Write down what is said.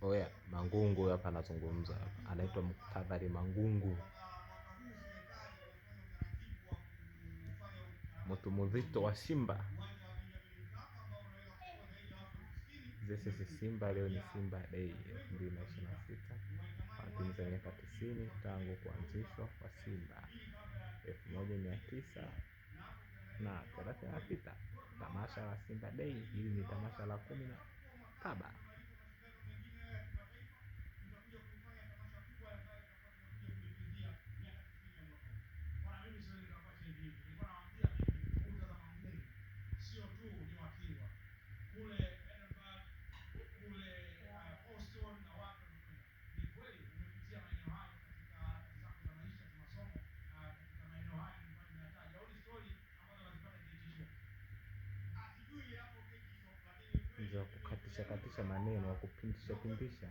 Oya, Mangungu hapa anazungumza hapa, anaitwa Muktadhari Mangungu, mtu mzito wa Simba. This is Simba, leo ni Simba Day 2026, wanatimiza miaka 90 tangu kuanzishwa kwa Simba 1936. Tamasha la Simba Day hili ni tamasha la 17. Za kukatisha katisha maneno wa kupindisha pindisha.